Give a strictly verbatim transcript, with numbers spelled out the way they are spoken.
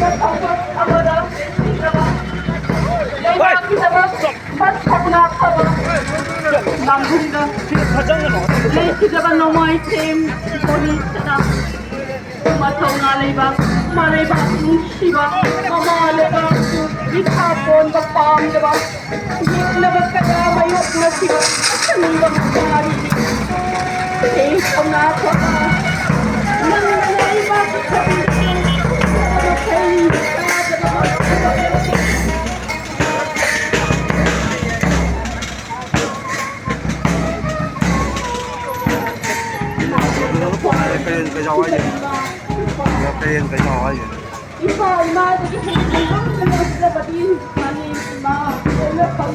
ꯊꯧꯕ ꯑꯃꯗ ꯂꯩꯈꯤꯗ꯭ꯔꯕ ꯂꯩꯕꯥꯛꯀꯤꯗꯃꯛ ꯃꯊꯧꯅꯥ ꯐꯕ ꯂꯥꯡꯕꯟꯗ ꯂꯩꯈꯤꯗ꯭ꯔꯕ ꯅꯣꯡꯃꯥꯏꯊꯦꯝ ꯕꯣꯅꯤꯁꯇꯅ ꯃꯊꯧꯅꯥ ꯂꯩꯕ, ꯃꯔꯩꯕꯥꯛ ꯅꯨꯡꯁꯤꯕ, ꯃꯃꯥ ꯂꯩꯕꯥꯛꯄꯨ ꯃꯤꯈꯥ ꯄꯣꯟꯕ ꯄꯥꯝꯗꯕ, ꯌꯦꯛꯅꯕ ꯀꯌꯥ ꯃꯥꯌꯣꯛꯅꯈꯤꯕ ꯑꯀꯟꯕ ꯃꯆꯥꯔꯤꯅꯤ꯫ ꯍꯦ ꯊꯧꯅꯥ ꯐꯕ, ꯅꯪꯅ ꯂꯩꯕꯥꯛꯀꯤ ꯊꯕꯤꯁꯤꯡ ꯃꯈꯩ ꯆꯥꯗꯕ ꯉꯝꯗꯕ ꯀꯔꯦꯟ ꯀꯩꯖꯥꯎ ꯍꯥꯏꯁꯦ? ꯀꯔꯦꯟ ꯀꯩꯖꯥꯎ ꯍꯥꯏꯁꯦ? ꯏꯄꯥ ꯏꯃꯥꯗꯒꯤ ꯍꯦꯟꯅ ꯉꯝꯅ ꯂꯧꯖꯕꯗꯤ ꯃꯥꯂꯦꯝ ꯏꯃꯥ ꯄꯣꯛꯅꯐꯝ